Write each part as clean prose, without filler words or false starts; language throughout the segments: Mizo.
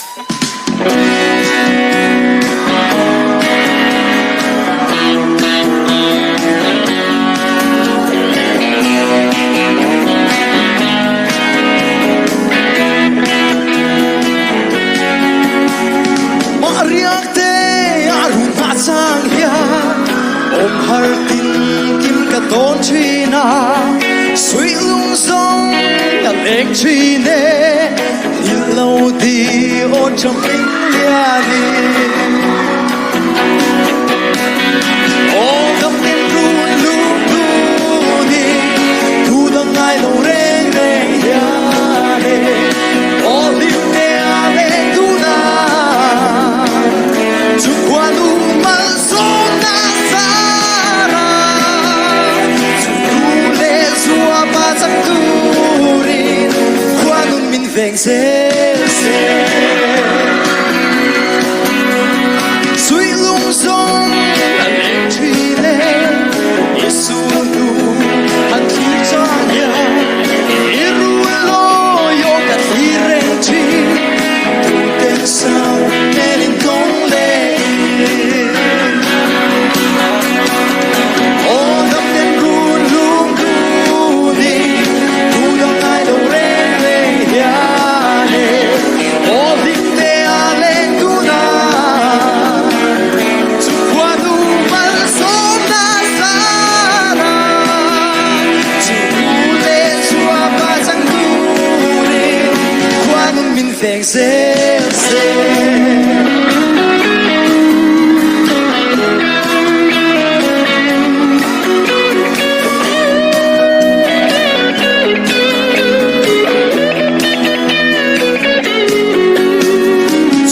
Mah riak te a run hna cang hian om har tin kim ka tawn ṭhin a sui lung zong a leng ṭhin e hil lo di awn ṭha hming lian in Aw kam nen run lung dun in thu dang ngai lo reng reng hian e aw hlim te a leng dun a chung khua nu malsawmna zara chung nu le zua pa chak turin khua nun min veng zel se. Sui lung zong a leng ṭhin e i sulhnu han thlir cang hian i rul lawi aw ka thlir reng ṭhin tuten sau nen in tong le in aw dam nen run lung dun in thu dang ngai lo reng reng hian e aw hlim te a leng dun a chung khua nu malsawmna zara chung nu le chua pa chang turin khua nun min veng zel se.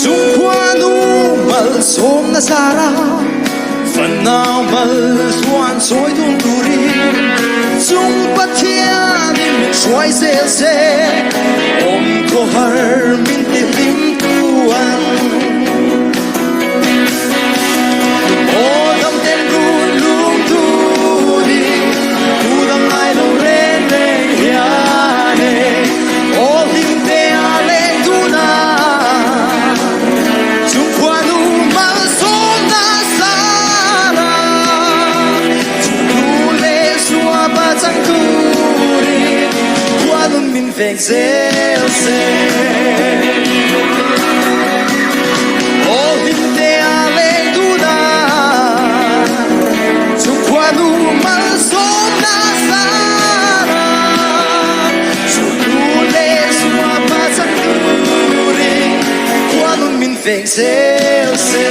Chung khuanu malsawmna zara fanau mal hluan chawi dun turin chung Pathian in min hruai zel se awm khawhar min ti hlim tu ang Aw dam ten run lung turin thu dang ngai lo reng reng hian e aw hlim te a leng dun a chung khuanu malsawmna zara chung nu le zua pa chang turin khuanun min veng zel se. Aw hlim te a leng dun a chung khuanu malsawmna zara chung nu le zua pa chang turin khuanun min veng zel se.